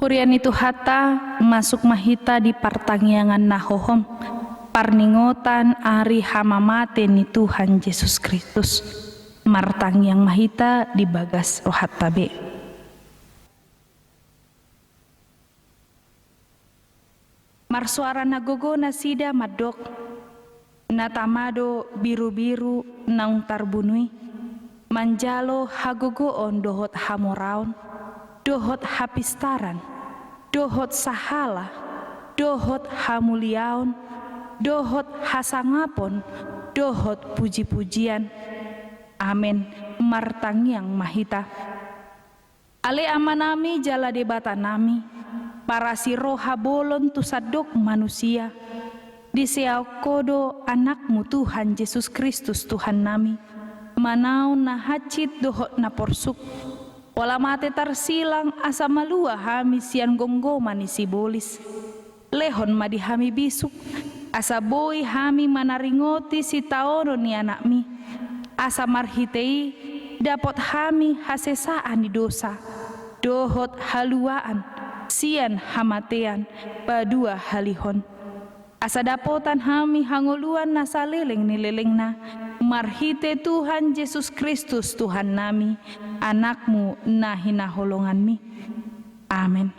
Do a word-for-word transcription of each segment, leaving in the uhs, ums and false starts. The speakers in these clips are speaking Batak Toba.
Huria ni Tuhanta, masuk ma hita di partangiangan na hohom, parningotan ari hamamate ni Tuhan Jesus Kristus. Martangiang ma hita di bagas rohanta be. Marsoara na gogo nasida mandok: Na tama do birubiru naung tarbunu i, manjalo hagogoon dohot hamoraon, dohot hapistaran, dohot sahala, dohot hamuliaon, dohot hasangapon, dohot pujipujian. Amen. Martangiang ma hita. Ale Amanami jala Debatanami, parasi roha bolon tu sandok manusia, diseaon Ho do Anakmu Tuhan Jesus Kristus Tuhannami, manaon na hansit dohot na porsuk, pola mate tarsilang asa malua hami sian gomgoman ni sibolis. Lehon ma di hami bisuk, asa boi hami manaringoti sitaonon ni Anakmi, asa marhite i dapot hami hasesaan ni dosa, dohot haluaan sian hamatean paduahalihon. Asa dapotan hami hangoluan na saleleng ni lelengna, marhite Tuhan Jesus Kristus Tuhannami, Anakmu na hinaholonganmi. Amen.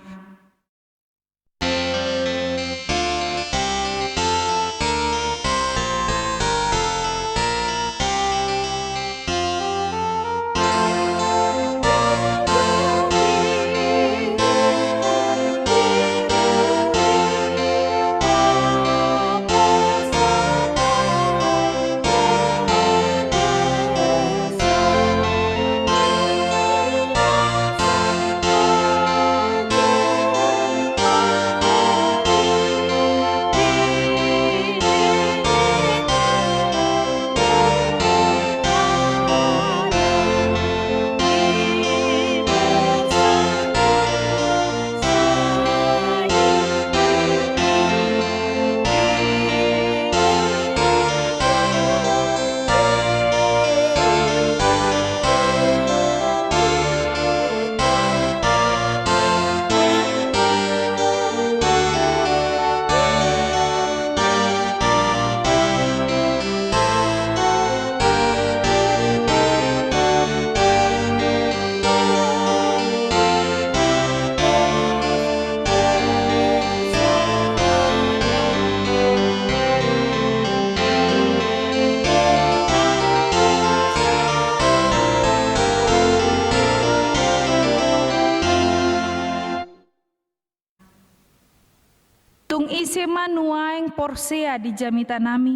Tung ise ma nuaeng porsea di jamitanami,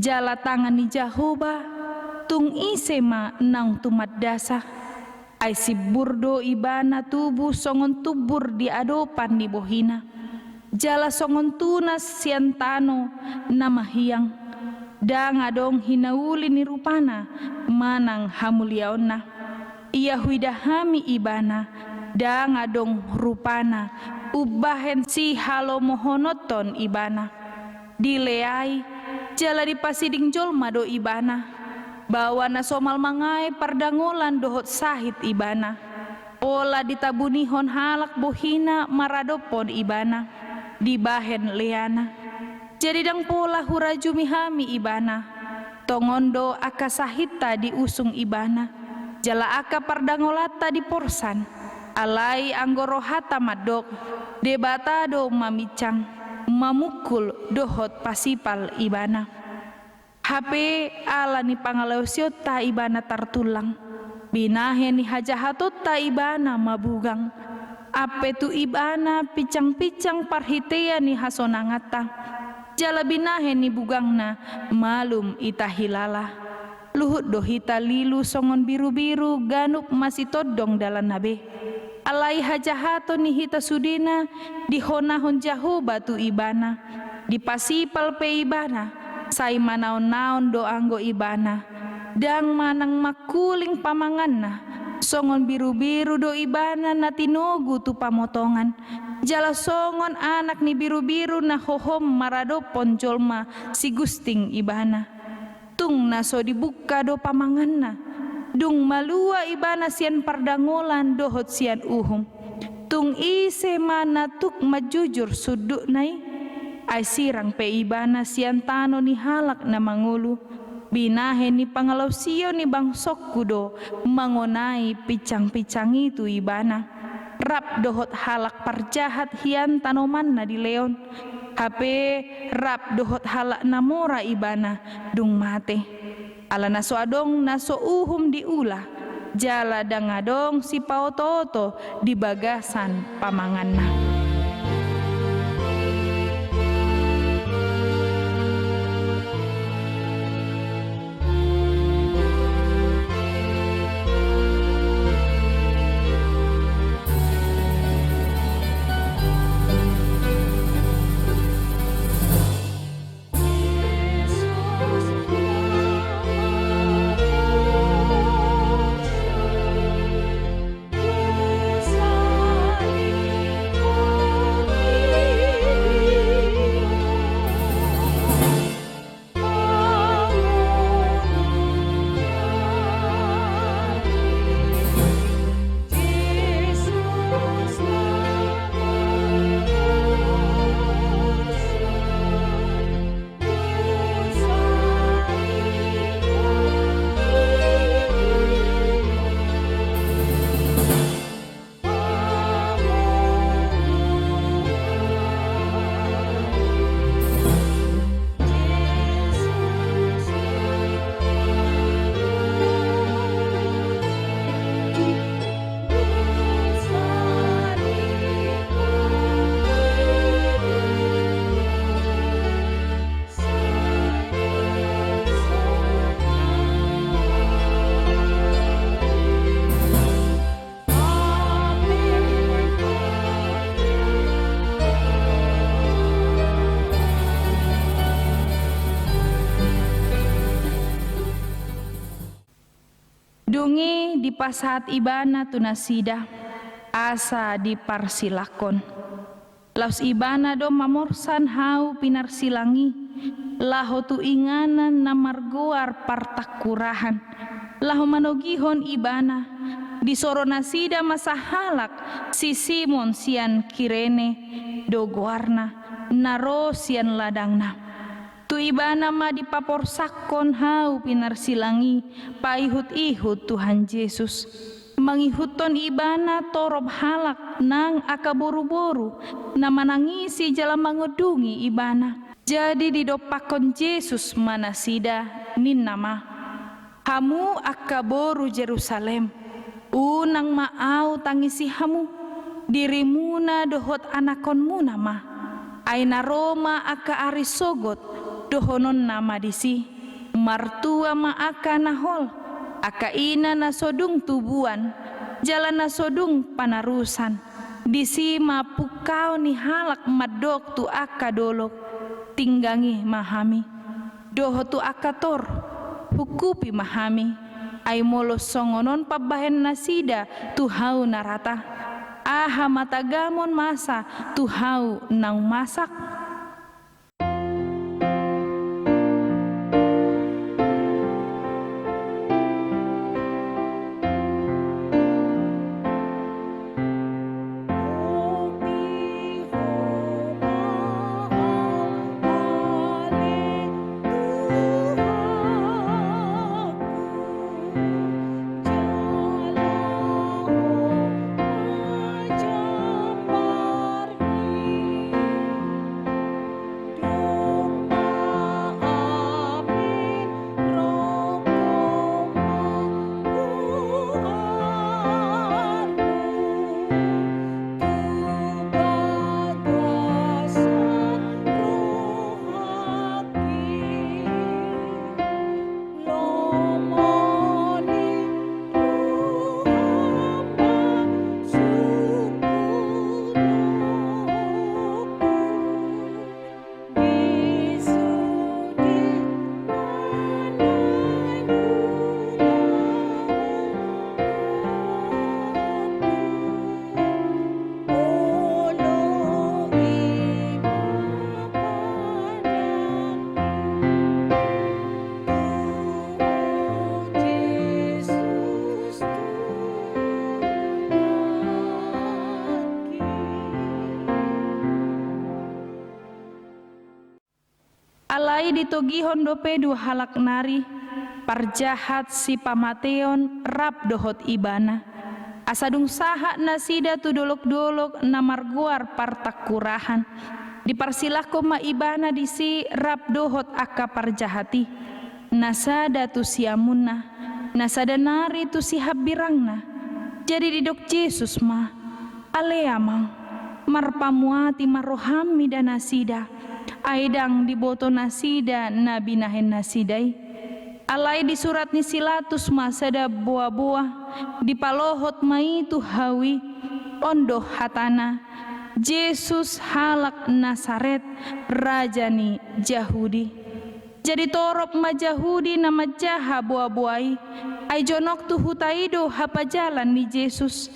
jala tangan ni Jahowa tung ise ma naung tumandasa? Ai simbur do ibana tubu songon tumbur di adopan ni bohina, jala songon tunas sian tano na mahiang. Ndang adong hinauli ni rupana manang hamuliaonna. Ia huida hami ibana, ndang adong rupana umbahen sihalomohononhon ibana. Dileai jala dipasiding jolma do ibana, baoa na somal mangae pardangolan dohot sahit ibana. Pola ditabunihon halak bohina maradophon ibana, dibahen leana. Jadi ndang pola hurajumi hami ibana. Tongon do angka sahitta diusung ibana, jala angka pardangolanta diporsan. Alai anggo rohanta mandok, Debata do mamincang, mamungkul dohot pasipal ibana. Hape ala ni pangalaosionta ibana tartullang, binahen ni hajahatonta ibana mabugang. Ampe tu ibana pincangpincang parhitean ni hasonanganta, jala binahen ni bugangna malum ita hilala. Luhut do hita lilu songon birubiru ganup masitondong dalanna be. Alai hajahaton ni hita sudena dihonahon Jahowa tu ibana. Dipasipal pe ibana, sai manaonnaon do anggo ibana. Ndang manang mangkuling pamanganna. Songon birubiru do ibana na tinogu tu pamotongan, jala songon anak ni birubiru na hohom maradophon jolma sigusting ibana. Tung na so dibungka do pamanganna, dung malua ibana sian pardangolan dohot sian uhum. Tung ise ma na tuk manjujur sundukna i? Ai sirang pe ibana sian tano ni halak na mangolu. Binahen ni pangalaosion ni bangsongku do mangonai pinsang-pinsang i tu ibana. Rap dohot halak parjahat hian tanomanna dileon. Hape rap dohot halak na mora ibana dung mate. Ala na so adong na so uhum diula, jala ndang adong sipaoto-oto di bagasan pamanganna. Dung i dipasahat ibana tu nasida, asa diparsilangkon. Laos ibana do mamorsan hau pinarsilang i, laho tu inganan na margoar Partangkurahan, laho manogihon ibana. Disoro nasida ma sahalak, si Simon sian Kirene do goarna, na ro sian ladangna. Tu ibana ma dipaporsakkon hau pinarsilang i paihut-ihut Tuhan Jesus. Mangihuthon ibana torop halak nang angka boru-boru na manangisi jala mangondungi ibana. Jadi didompakkon Jesus ma nasida, ninna ma: Hamu angka boru Jerusalem, unang ma ahu tangisi hamu, dirimuna dohot anakhonmuna ma. Ai na ro ma angka ari sogot, dohononna ma disi: Martua ma angka na hol, angka ina na so dung tubuan, jala na so dung panarusan. Disi ma pungkaon ni halak mandok tu angka dolok: Tinggangi ma hami. Dohot tu angka tor: Hungkupi ma hami. Ai molo songon on pambahen nasida tu hau na rata, aha ma tagamon masa tu hau naung masak? ditogihon dope dua halak nari, parjahat sipamateon rap dohot ibana. Asa dung sahat nasida tu dolok-dolok na margoar Partangkurahan, diparsilangkon ma ibana disi rap dohot angka parjahat i, na sada tu siamunna, na sada nari tu sihambirangna. Jadi didok Jesus ma: Ale Amang, marpamuati ma roham mida nasida, ai ndang diboto nasida na binahen nasida i. Alai disurat ni si Latus ma sada boa-boa, dipalohot ma i tu hau i. On do hatana: Jesus halak Nasaret, raja ni Jahudi. Jadi torop ma Jahudi na manjaha boa-boa i, ai jonok tu huta i do hapajalan ni Jesus.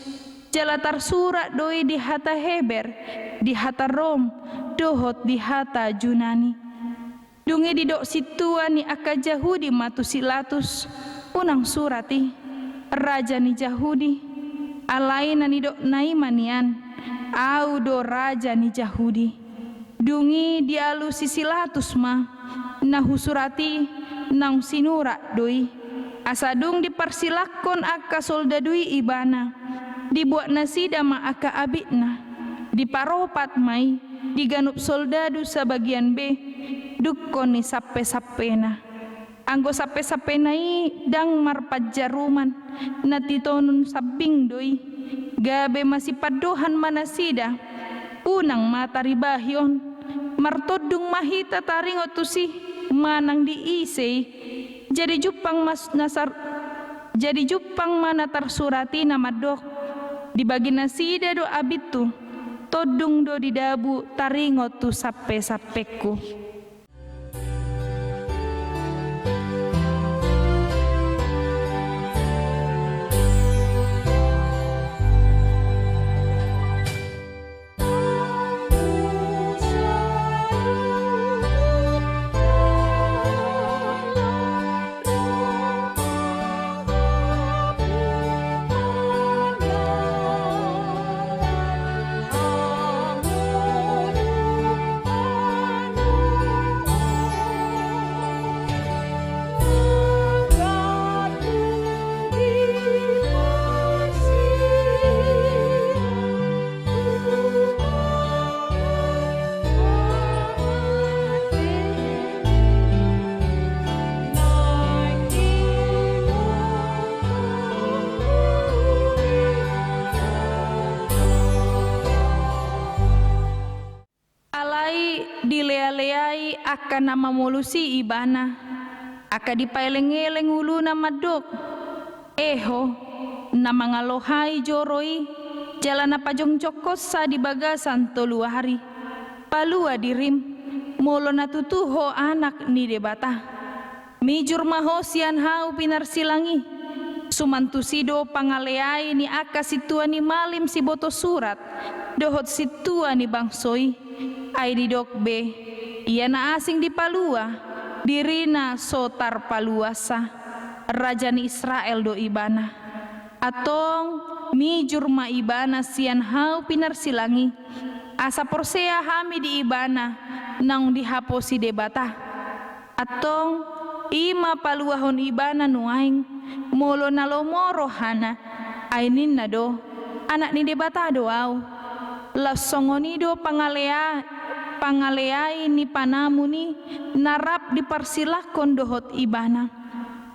Jala tarsurat do i di hata Heber, di hata Rom, dohot di hata Junani. Dung i didok sintua ni angka Jahudi ma tu si Latus: Unang surat i: Raja ni Jahudi. Alai na nidokna i ma nian: Ahu do raja ni Jahudi. Dung i dialusi si Latus ma: Na husurat i naung sinurat do i. Asa dung diparsilangkon angka soldadu i ibana, dibuat nasida ma angka abitna, diparopat ma i di ganup soldadu sabagian be, dungkon ni sampe-sampena. Anggo sampe-sampena i ndang marpanjaruman, na titonun sambing do i. Gabe masipandohan ma nasida: Unang ma taribahi on. Martondung ma hita taringot tusi manang di ise i. Jadi jumpang ma s-, nasar-, jadi jumpang ma na tarsurat i na mandok: Dibagi nasida do abithu, tondung do didabu taringot tu sampe-sampengku. Alai dilea-leai angka na mamolus i ibana, angka dipaeleng-eleng uluna mandok: Eho, na mangalohai joro i, jala na pajongjongkonsa di bagasan tolu ari. Palua dirim, molo na tutu ho Anak ni Debata. Mijur ma ho sian hau pinarsilang i. Suman tusi do pangaleai ni angka sintua ni malim siboto surat dohot sintua ni bangso i. Ai didok be: Ia na asing dipalua, dirina so tarpaluansa. Raja ni Israel do ibana. Antong mijur ma ibana sian hau pinarsilang i, asa porsea hami di ibana naung dihaposi Debata. Antong i ma paluahon ibana nuaeng, molo na lomo rohana, ai ninna do: Anak ni Debata do ahu. Laos songon i do pangalea-, pangaleai ni panamun i na rap diparsilangkon dohot ibana.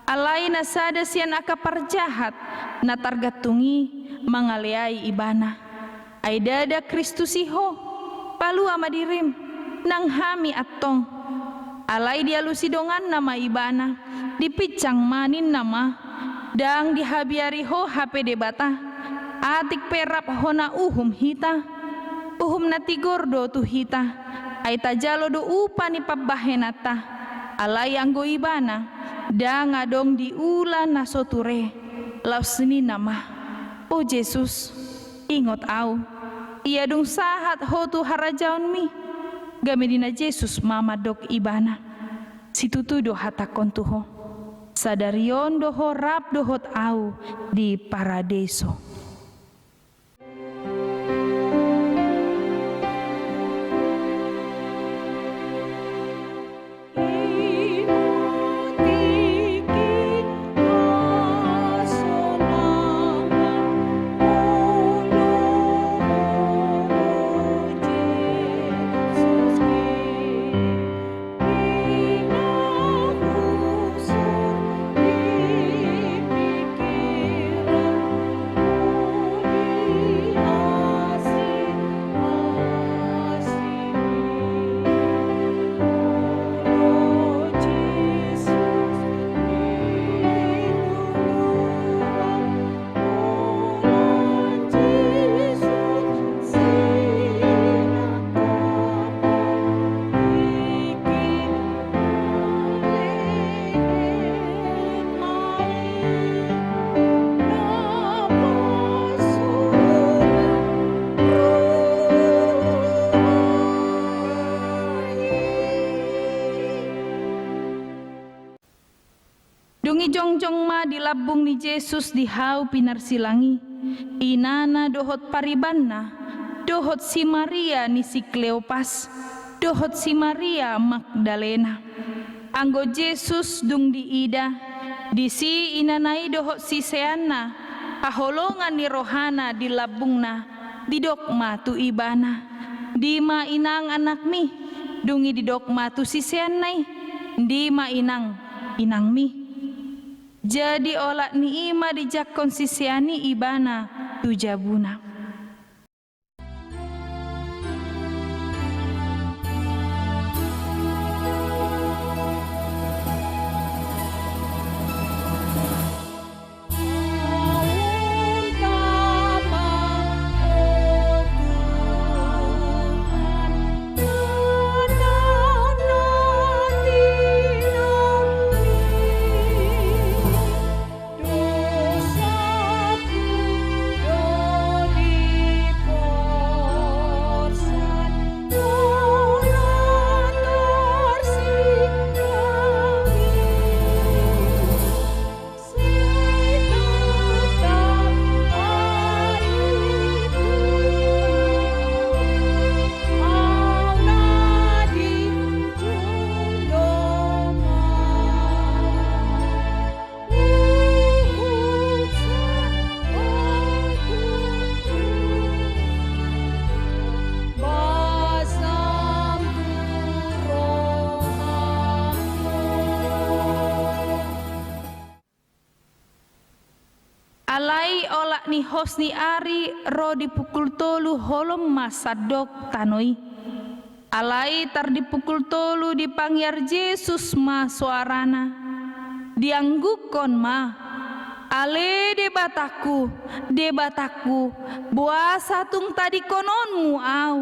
Alai na sada sian angka parjahat na targantung i mangaleai ibana. Ai ndada Kristus i ho? Palua ma dirim, nang hami antong. Alai dialusi donganna ma ibana, dipinsang ma, ninna ma: Ndang dihabiari ho hape Debata, atik pe rap hona uhum hita. Uhum na tigor do tu hita, ai tajalo do upa ni pambahenanta. Alai anggo ibana, ndang adong diula na so ture. Laos ninna ma: O Jesus, ingot ahu, ia dung sahat ho tu harajaonmi. Gabe ninna Jesus ma mandok ibana: Situtu do hatangkon tu ho, sadari on do ho rap dohot ahu di Paradeiso. Jongjong ma di lambung ni Jesus di hau pinarsilang i, inana dohot paribanna, dohot si Maria ni si Kleopas, dohot si Maria Magdalena. Anggo Jesus dung diida, disi inana i dohot siseanna, haholongan ni rohana di lambungna, didok ma tu ibana: Dima inang anakmi? Dung i didok ma tu siseanna i: Dima inang, inangmi? Jadi olat ni i ma dijangkon sisean i ibana tu jabuna. Alai olat ni hos ni ari ro di pukul tolu holom ma sandok tano i. Alai tar di pukul tolu dipangiar Jesus ma soarana: Diangguhon ma, ale Debatangku, Debatangku, boasa tung tadingkononmu ahu?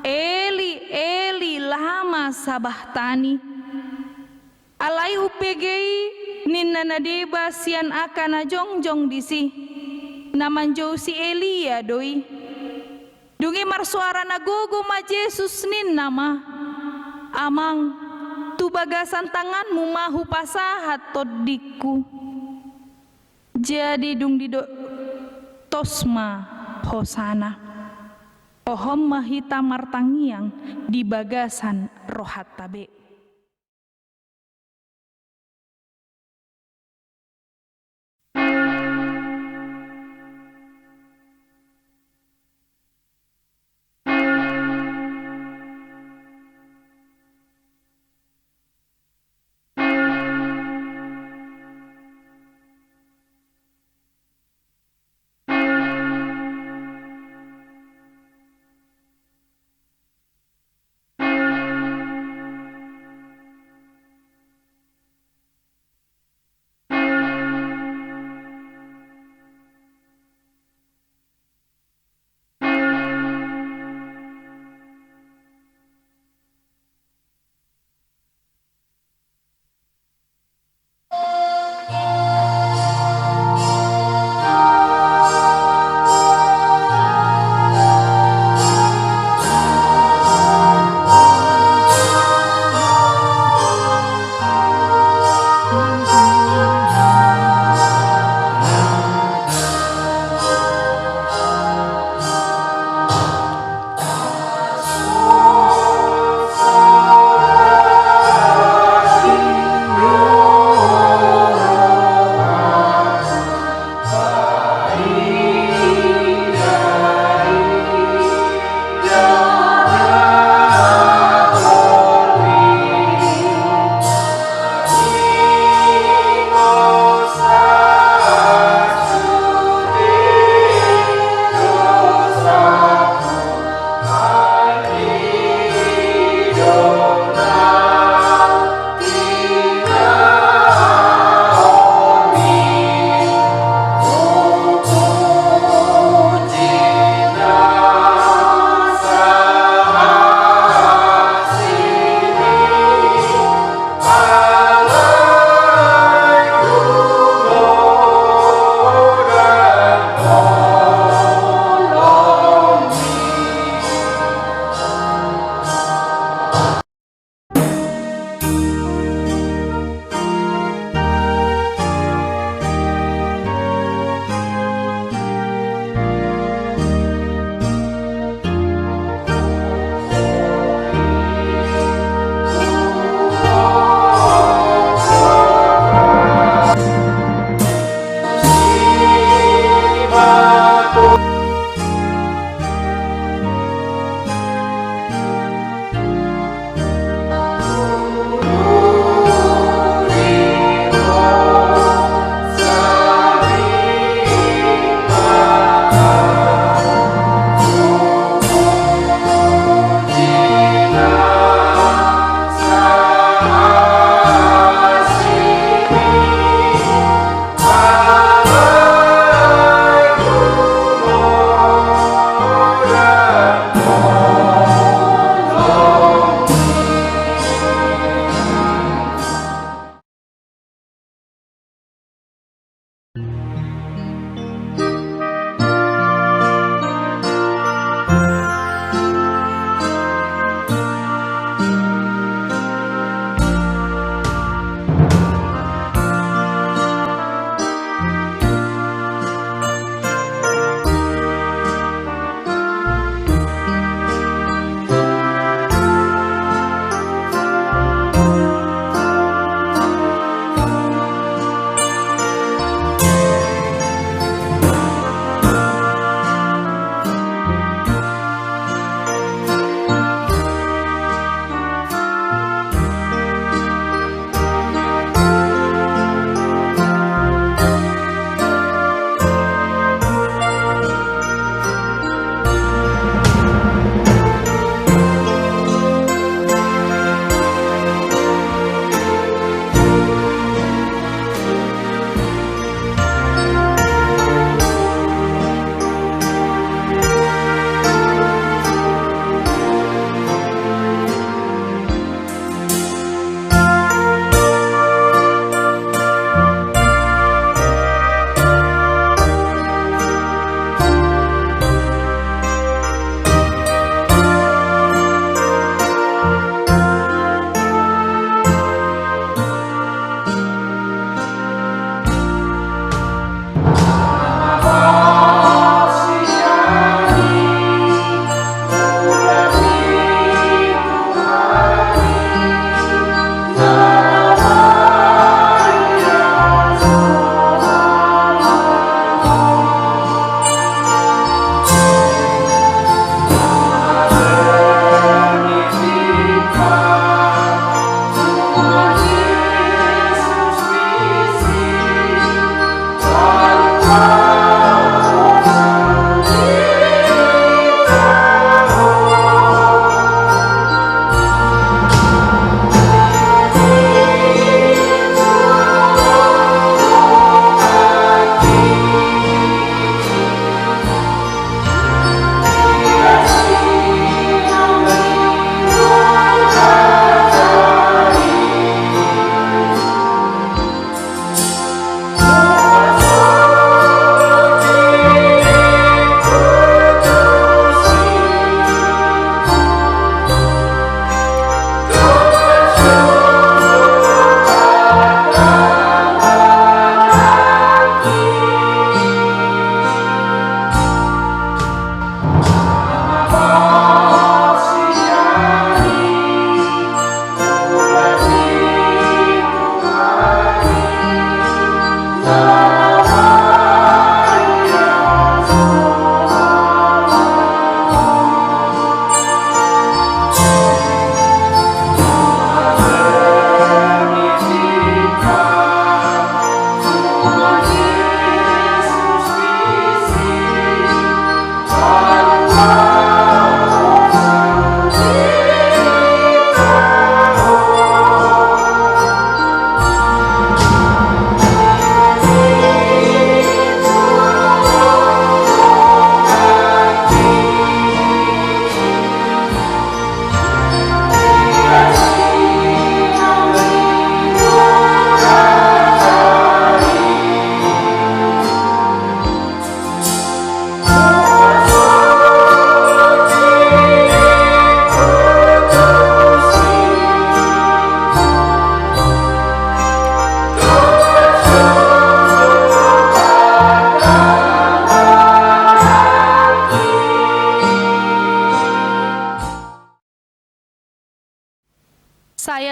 Eli, Eli, lama sabachthani? Alai umbege i, ninna na deba sian angka na jongjong disi, na manjou si Elia do i. Dung i marsoara na gogo ma Jesus, ninna ma: Amang, tu bagasan tanganmu ma hupasahat tondingku. Jadi dung didok, tos ma hosana. Hohom ma hita martangiang di bagasan rohanta be.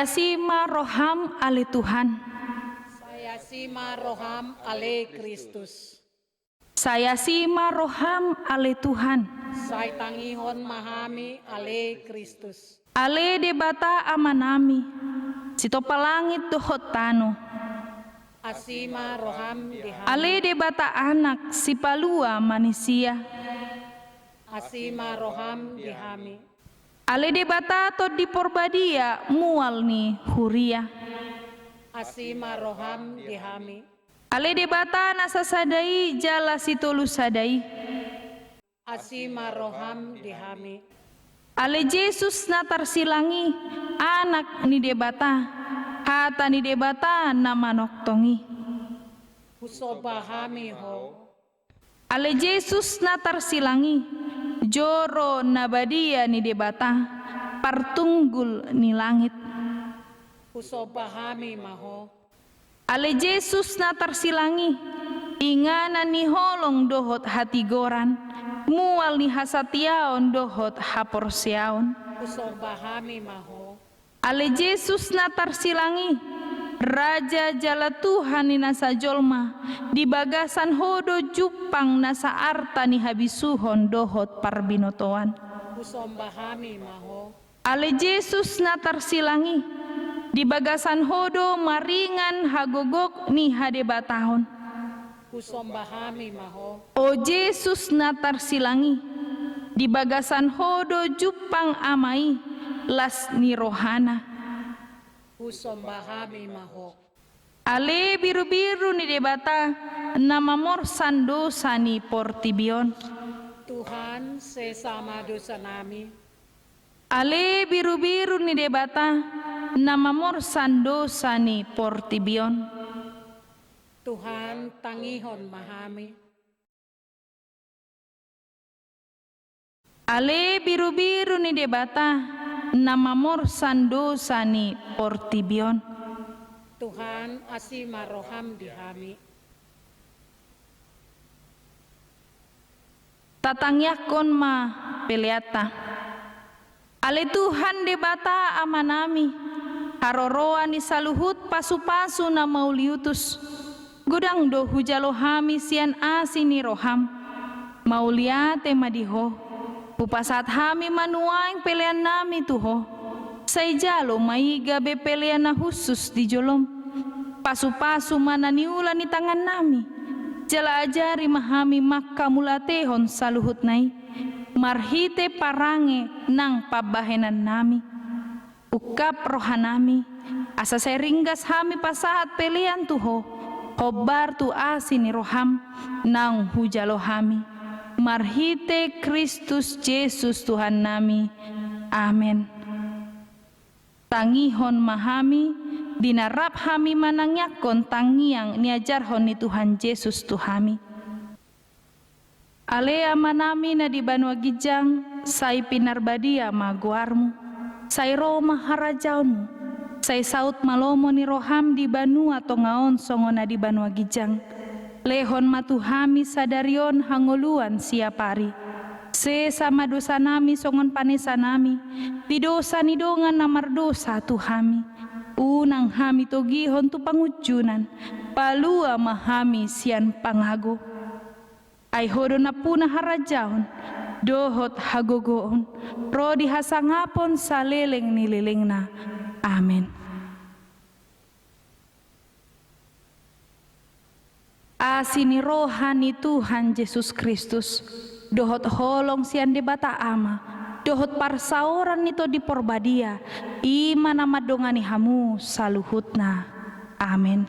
Asi ma roham ale Tuhan. Sai asi ma roham ale Kristus. Sai asi ma roham ale Tuhan. Sai tangihon ma hami ale Kristus. Ale Debata Amanami, sitompa langit dohot tano. Asi ma roham di hami. Ale Debata Anak, sipalua manisia. Asi ma roham di hami. Ale Debata Tondi Porbadia, mual ni huria. Asi ma roham di hami. Ale Debata na sasada i jala sitolu sada i. Asi ma roham di hami. Ale Jesus na tarsilang i, Anak ni Debata, Hata ni Debata na manongtong i. Husomba hami Ho. Ale Jesus na tarsilang i, joro na badia ni Debata, partunggul ni langit. Husomba hami ma Ho. Ale Jesus na tarsilang i, inganan ni holong dohot hatigoran, mual ni hasatiaon dohot haporseaon. Husomba hami ma Ho. Ale Jesus na tarsilang i, Raja jala Tuhan ni na sajolma, di bagasan Ho do jumpang nasa arta ni habisuhon dohot parbinotoan. Husomba hami ma Ho. Ale Jesus na tarsilang i, di bagasan Ho do maringan hagogok ni hadebataon. Husomba hami ma Ho. O Jesus na tarsilang i, di bagasan Ho do jumpang Ama i las ni rohana. Husomba hami ma Ho. Ale birubiru ni Debata, na mamorsan dosa ni portibi on. Tuhan, sesa ma dosanami. Ale birubiru ni Debata, na mamorsan dosa ni portibi on. Tuhan, tangihon ma hami. Ale birubiru ni Debata, na mamorsan dosa ni portibi on. Tuhan, asi ma roham di hami. Tatangiangkon ma peleanta. Ale Tuhan Debata Amanami, haroroan ni saluhut pasupasu na mauliutus, godang do hujalo hami sian asi ni roham. Mauliate ma di Ho. Hupasahat hami ma nuaeng peleannami tu Ho. Sai jalo ma i gabe pelean na hushus di jolom. Pasupasu ma na niula ni tangannami. Jala ajari ma hami manghamauliatehon saluhutna i marhite parange nang pambahenannami. Ungkap rohanami, asa sai ringgas hami pasahat pelean tu Ho, hombar tu asi ni roham naung hujalo hami. Marhite Kristus Jesus Tuhannami. Amen. Tangihon ma hami, di na rap hami manangiangkon tangiang niajarhon ni Tuhan Jesus tu hami. Ale Amanami na di banua ginjang, sai pinarbadia ma goarmu, sai ro ma harajaonmu, sai saut ma lomo ni roham di banua tonga on songon na di banua ginjang. Lehon ma tu hami sadari on hangoluan siapari. Sesa ma dosanami songon panesanami di dosa ni dongan na mardosa tu hami. Unang hami togihon tu pangunjunan, palua ma hami sian pangago. Ai Ho do nampuna harajaon, dohot hagogoon, ro di hasangapon saleleng ni lelengna. Amen. Asi ni roha ni Tuhan Jesus Kristus, dohot holong sian Debata Ama, dohot parsaoran ni Tondi Porbadia, i ma na mandongani hamu saluhutna. Amen.